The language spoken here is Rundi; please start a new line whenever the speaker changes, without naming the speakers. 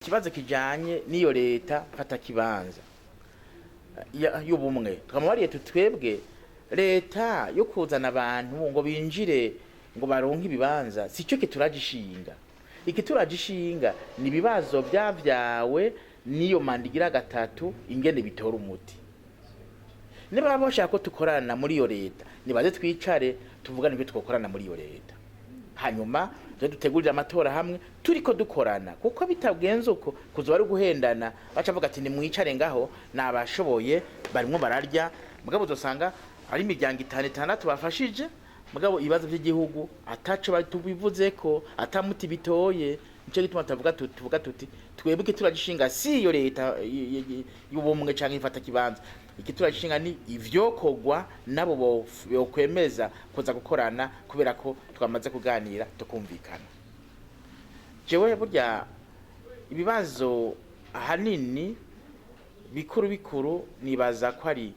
Ikibazo kijanye n'iyo leta mfata kibanza y'ubumwe, twamubariye tutwebwe leta yo kuzana abantu ngo binjire ngo baronke ibibanza, sico kituragishinga. Ikituragishinga ni ibibazo vyavyawe n'iyo manda igira gatatu, ingene bitora umuti. Niba bashaka ko tukorana muri iyo leta, nibaze twicare tuvugane ibyo twokorana muri iyo leta, hanyuma tuje dutegurire amatora hamwe turiko dukorana, kuko bitagenze uko kuzoba ari guhendana. Baca bavuga ati nimwicare ngaho, nabashoboye barimwo bararya, mugabo uzosanga ari imiryango itanu itandatu bafashije, mugabo ibibazo by'igihugu ataco tubivuzeko, atamuti bitoye. Nico gituma tuvuga tuvuga tuti twebwe turagishinga si iyo leta y'ubumwe canke ifata kibanza. Ikituragishinga ni ivyokorwa nabo bokwemeza kuza gukorana, kubera ko twamaze kuganira tukumvikana. Jewe burya ibibazo ahanini bikuru bikuru nibaza ko ari